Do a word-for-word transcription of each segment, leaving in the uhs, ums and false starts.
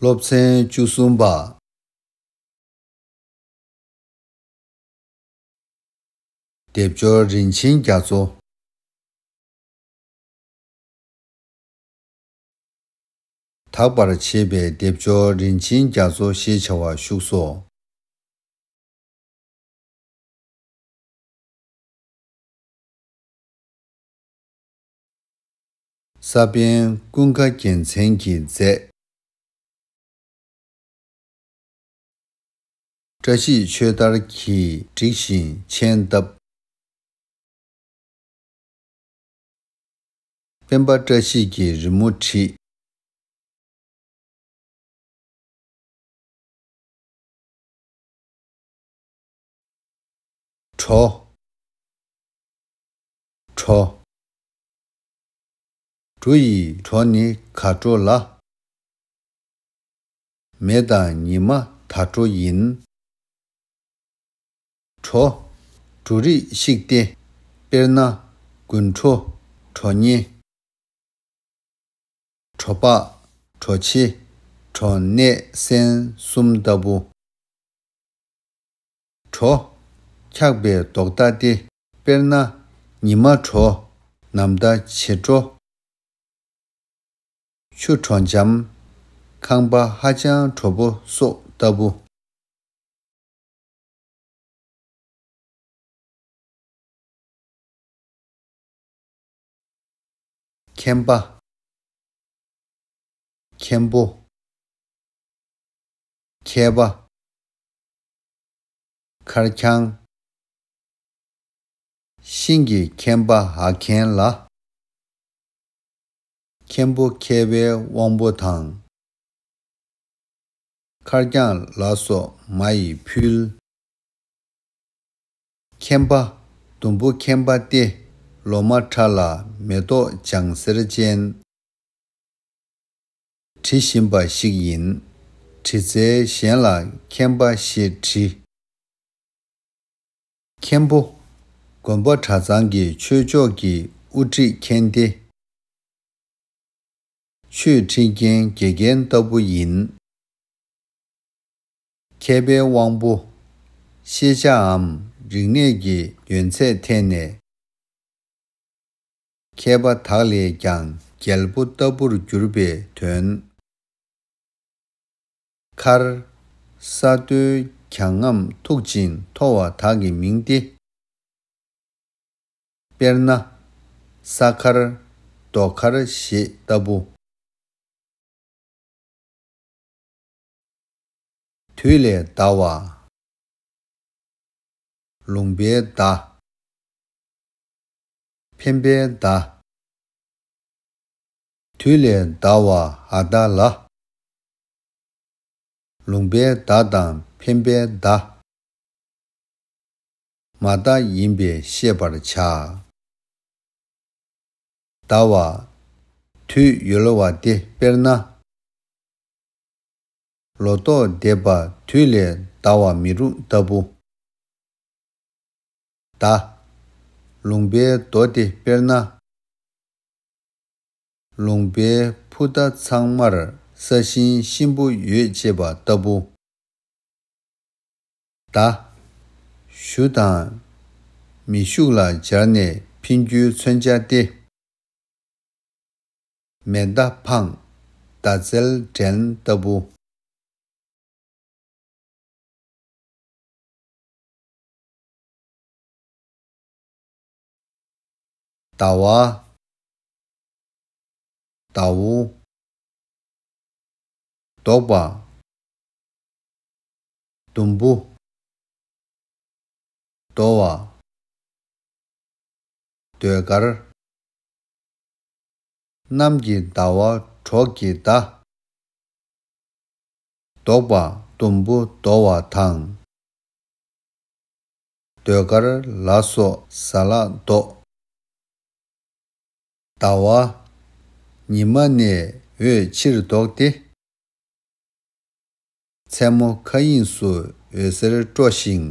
སློབ་ཚན་བཅུ་གསུམ་པ། སྡེབ་སྦྱོར་རིན་ཆེན་རྒྱ་མཚོ། དག་པར་བྱེད་པའི་སྡེབ་སྦྱོར་རིན་ཆེན་རྒྱ་མཚོ་ཞེས་བྱ་བ་བཞུགས་སོ། ས་པཎ་ཀུན་དགའ་རྒྱལ་མཚན་གྱི་མཛད། བཀྲ་ཤིས་ཆོས་དར་གྱིས་བསྒྲིགས་ཤིང་མཆན་བཏབ། སྤེན་པ་བཀྲ་ཤིས་ཀྱིས་རི་མོ་བྲིས། གྲོ། གྲོ། འབྲུ་ཡི་གྲོ་ནི་གར་འགྲོ་ལ། མེ་དང་ཉི་མ་དར་འགྲོ་ཡིན། གྲོ། འབྲུ་རིགས་ཤིག་སྟེ། དཔེར་ན། དགུན་གྲོ། གྲོ་ཉེ། གྲོ་པགས། གྲོ་ཕྱེ། གྲོ་ནས་སྲན་གསུམ་ལྟ་བུ། གྲོ། འཁྱགས་པའི་རྡོག་རྟགས་ཏེ། དཔེར་ན། ཉི་མ་གྲོ། ནམ་ཟླ་བྱེ་གྲོ། ཆུ་གྲོ་འཇམ། ཁང་པ་ཧ་ཅང་གྲོ་པོ་སོགས་ལྟ་བུ། མཁན་པ། མཁན་པོ། མཁས་པ། མཁར་གྱང་། ཤིང་གི་མཁན་པ་ཧ་མཁན་ལ། མཁན་པོ་མཁས་པའི་དབང་པོ་དང་། མཁར་གྱང་ལ་སོགས་མ་ཡིས་ཕུལ། མཁན་པ། དུམ་བུ་མཁན་པ་སྟེ། ལོ་མ་ཁྲ་ལ་མེ་ཏོག་ལྗང་སེར་ཅན། བྲི་བཞིན་པ་ཞིག་ཡིན། བྲི་རྩལ་གཞན་ལ་མཁན་པ་ཞེས་བྲི། མཁན་པོ། དགོན་པ་གྲྭ་ཚང་གི་ཆོས་ཕྱོགས་ཀྱི་དབུ་ཁྲིད་མཁན་ཏེ། ཆོས་ཁྲིད་མཁན་དགེ་རྒན་ལྟ་བུ་ཡིན། མཁས་པའི་དབང་པོ། ཤེས་བྱའམ་རིག་གནས་ཀྱི་ཡོན་ཚད་ཐད་ནས། མཁས་པ་དག་ལས་ཀྱང་རྒྱལ་པོ་ལྟ་བུར་གྱུར་པའི་དོན། མཁར། ས་རྡོའི་གྱང་ངམ་མཐུག་ཅིང་མཐོ་བ་དག་གི་མིང་སྟེ། དཔེར་ན། ས་མཁར། རྡོ་མཁར་ཞེས་ལྟ་བུ། དུས་ལས་འདའ་བ། ལུང་པའི་མདའ། འཕེན་པའི་མདའ། དུས་ལས་འདའ་བ་འ་མདའ་ལ། ལུང་པའི་མདའ་དང་འཕེན་པའི་མདའ། མ་བརྡ་ཡིན་པས་ཤེས་པར་བྱ། འདའ་བ། དུས་ཡོལ་བ་སྟེ་དཔེར་ན། ལོ་ཏོག་འདེབས་པ་དུས་ལས་འདའ་བ་མི་རུང་ལྟ་བུ། མདའ། ལུང་པའི་མདོ་སྟེ་དཔེར་ན། ལུང་པའི་ཕུ་མདའ་ཚང་མར་ས་ཞིང་གཤིན་པོ་ཡོད་ཅེས་པ་ལྟ་བུ། མདའ། གཞུ་དང་མི་གཞུག་ལ་སྦྱར་ནས་འཕེན་རྒྱུའི་མཚོན་བྱ་སྟེ། མེ་མདའ་འཕངས། མདའ་རྩལ་འགྲན་ལྟ་བུ། ཟླ་བ། ཟླ་བོ། ཟློག་པ། དུམ་བུ། ཟློ་བ། ཟློས་གར། གནམ་གྱི་ཟླ་བ་གྲོགས་ཀྱི་ཟླ། ཟློག་པ་དུམ་བུ་ཟློ་བ་དང་། ཟློས་གར་ལ་སོགས་ཟ་ལག་ཟློག། ཟླ་བ། ཉི་མ་ནས་འོད་ཕྱིར་ལྡོག་སྟེ། མཚན་མོ་མཁའ་དབྱིངས་སུ་འོད་ཟེར་སྤྲོ་ཞིང་།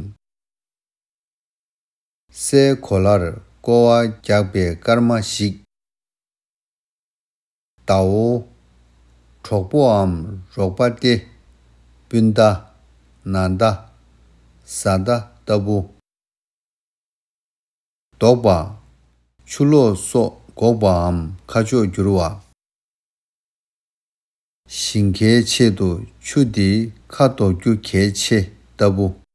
སའི་གོ་ལར་སྐོར་བ་རྒྱག་པའི་སྐར་མ་ཞིག། ཟླ་བོ། གྲོགས་པོའམ་རོགས་པ་སྟེ། སྤུན་ཟླ། ན་ཟླ། བཟའ་ཟླ་ལྟ་བུ། ལྡོག་པ། ཆུ་ལོག་སོགས་འགོག་པའམ་ཁ་ཕྱོགས་བསྒྱུར་བ། ཞིང་ཁའི་ཆེད་དུ་ཆུ་འདིས་ཁ་ལྡོག་རྒྱུ་གལ་ཆེ་ལྟ་བུ།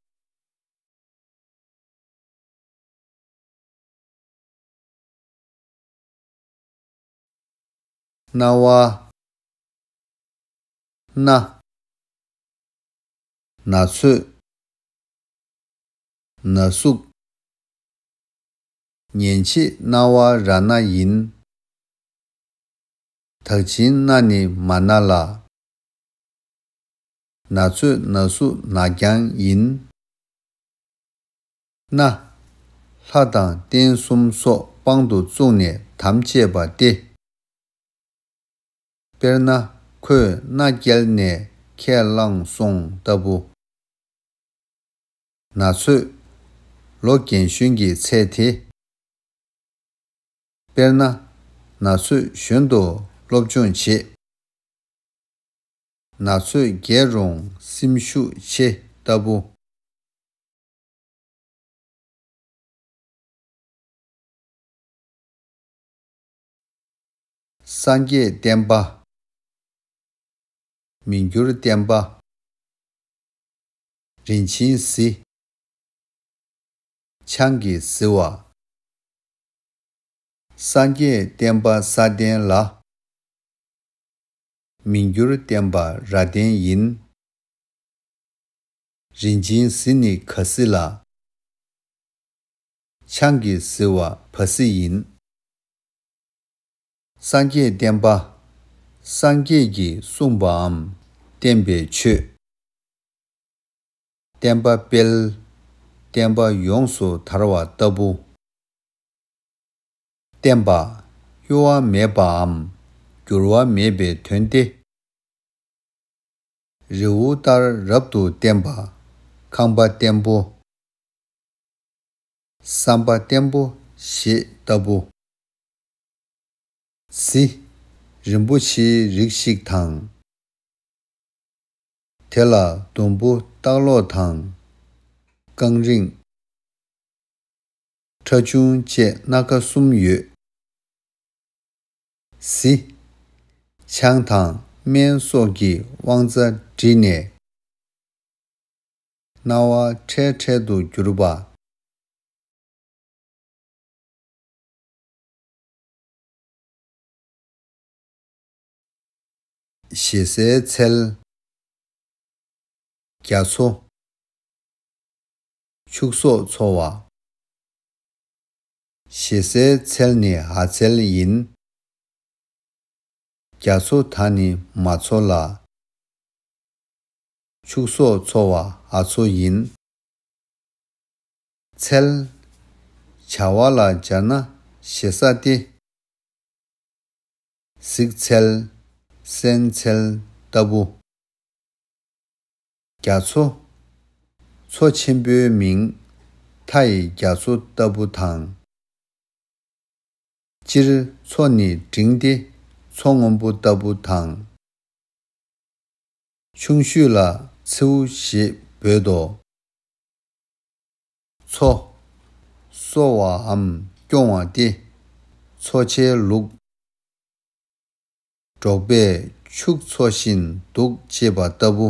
རྣ་བ། སྣ། ན་ཚོད། ན་ཟུག། ཉན་བྱེད་རྣ་བ་ར་ན་ཡིན། དག་ཆེན་སྣ་ནི་མ་ན་ལ། ན་ཚོད་ན་ཟུག་ན་རྐྱང་ཡིན། སྣ། ལྷ་དང་རྟེན་གསུམ་སོགས་དཔང་དུ་བཙུགས་ནས་དམ་བཅས་པ་སྟེ། དཔེར་ན་ཁོས་སྣ་བསྐྱལ་ནས་ཁས་བླངས་སོང་ལྟ་བུ། ན་ཚོད། ལོ་རྒན་གཞོན་གྱི་ཚད་དེ། དཔེར་ན། ན་ཚོད་གཞོན་དུ་སློབ་སྦྱོང་བྱེད། ན་ཚོད་རྒས་རུང་སེམས་ཤུགས་ཆེ་ལྟ་བུ། སངས་རྒྱས་བསྟན་པ། མི་འགྱུར་བསྟན་པ། རིན་ཆེན་གཟི། ཆང་གིས་བཟི་བ། སངས་རྒྱས་བསྟན་པ་སྲ་བརྟན་ལ། མི་འགྱུར་བསྟན་པ་ར་བརྟན་ཡིན། རིན་ཆེན་གཟི་ནི་ག་ཟི་ལ། ཆང་གིས་བཟི་བ་བ་ཟི་ཡིན། སངས་རྒྱས་བསྟན་པ། སངས་རྒྱས་ཀྱིས་གསུངས་པའམ་བསྟན་པའི་ཆོས། བསྟན་པ་སྤེལ། བསྟན་པ་ཡོངས་སུ་དར་བ་ལྟ་བུ། བསྟན་པ། གཡོ་བ་མེད་པའམ་འགྱུར་བ་མེད་པའི་དོན་ཏེ། རི་བོ་ལྟར་རབ་ཏུ་བརྟན་པ། ཁང་པ་བརྟན་པོ། བསམ་པ་བརྟན་པོ་ཞེས་ལྟ་བུ། གཟི། རིན་པོ་ཆེའི་རིགས་ཤིག་དང་། དེ་ལ་ཟླུམ་པོ་སྟག་སློག་དང་། རྐང་རིང་། ཁྲ་ཆུང་བཅས་སྣ་ཁ་གསུམ་ཡོད། གཟི། ཆང་དང་སྨན་སོགས་ཀྱི་དབང་རྩ་བསྒྲིལ་ནས། རྣ་བ་འཕྲལ་འཕྲལ་དུ་འགྱུར་བ། ཞེ་སའི་ཚལ། རྒྱ་མཚོ། ཕྱུགས་ཟོག་འཚོ་བ། ཞེ་སའི་ཚལ་ནི་འ་ཚལ་ཡིན། རྒྱ་མཚོ་དག་ནི་མ་མཚོ་ལ། ཕྱུགས་ཟོག་འཚོ་བ་འ་ཚོ་ཡིན། ཚལ། བྱ་བ་ལ་སྦྱར་ན་ཞེ་ས་སྟེ། གཟིག་ཚལ། གསན་ཚལ་ལྟ་བུ། རྒྱ་མཚོ། མཚོ་ཆེན་པོའི་མིང་། མཐའ་ཡི་རྒྱ་མཚོ་ལྟ་བུ་དང་། སྤྱིར་མཚོ་ནི་འབྲིང་སྟེ་མཚོ་སྔོན་པོ་ལྟ་བུ་དང་། ཆུང་ཤོས་ལ་མཚེའུ་ཞེས་འབོད་དོ། མཚོ། གསོ་བའམ་སྐྱོང་བ་སྟེ། འཚོ་བྱའི་ལུགས། འབྲོག་པས་ཕྱུགས་འཚོ་བཞིན་འདུག་ཅེས་པ་ལྟ་བུ།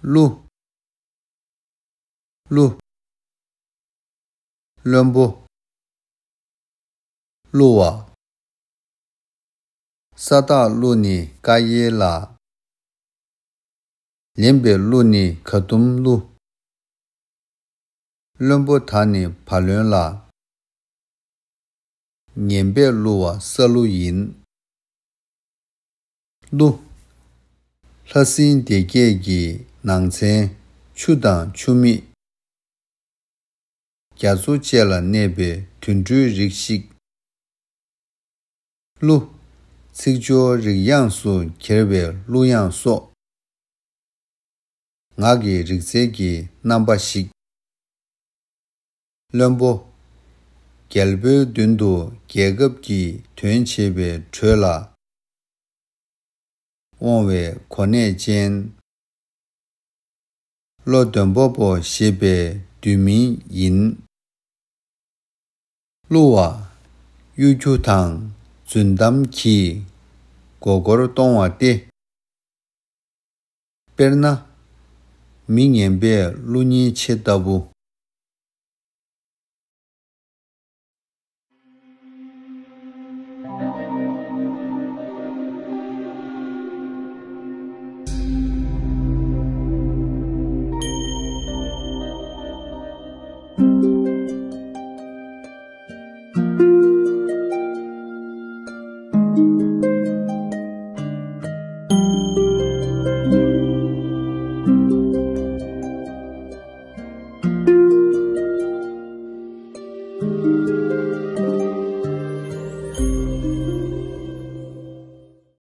ཀླུ། ཀླུ། བློན་པོ། བསླུ་བ། ས་བདག་བསླུ་ནི་ཀ་གཡས་ལ། ལེན་པས་བསླུ་ནི་ག་དུམ་བསླུ། བློན་པོ་དག་ནི་བ་ལོན་ལ། ངན་པས་བསླུ་བ་ས་ཀླུ་ཡིན། ཀླུ། ལྷ་སྲིན་སྡེ་བརྒྱད་ཀྱི་ནང་ཚན་ཆུ་དང་ཆུ་མིག། རྒྱ་མཚོ་བཅས་ལ་གནས་པའི་དུད་འགྲོའི་རིགས་ཤིག། ཀླུ། ཚིག་སྦྱོར་རིགས་དབྱངས་སུ་གྱེར་བའི་གླུ་དབྱངས་སོགས། ངག་གི་རིག་རྩལ་གྱི་རྣམ་པ་ཞིག་བློན་པོ། རྒྱལ་པོའི་མདུན་དུ་རྒྱལ་ཁབ་ཀྱི་དོན་བྱེད་པའི་གྲོས་ལ་དབང་བའི་གོ་གནས་ཅན། བློ་འདོན་པ་པོ་ཞེས་པའི་བསྡུས་མིང་ཡིན། གླུ་བ་གཡོ་སྒྱུ་དང་རྫུན་གཏམ་གྱིས་མགོ་སྐོར་གཏོང་བ་སྟེ། དཔེར་ན། མི་ངན་པས་གླུ་སྙིང་ཆེ་ལྟ་བུ།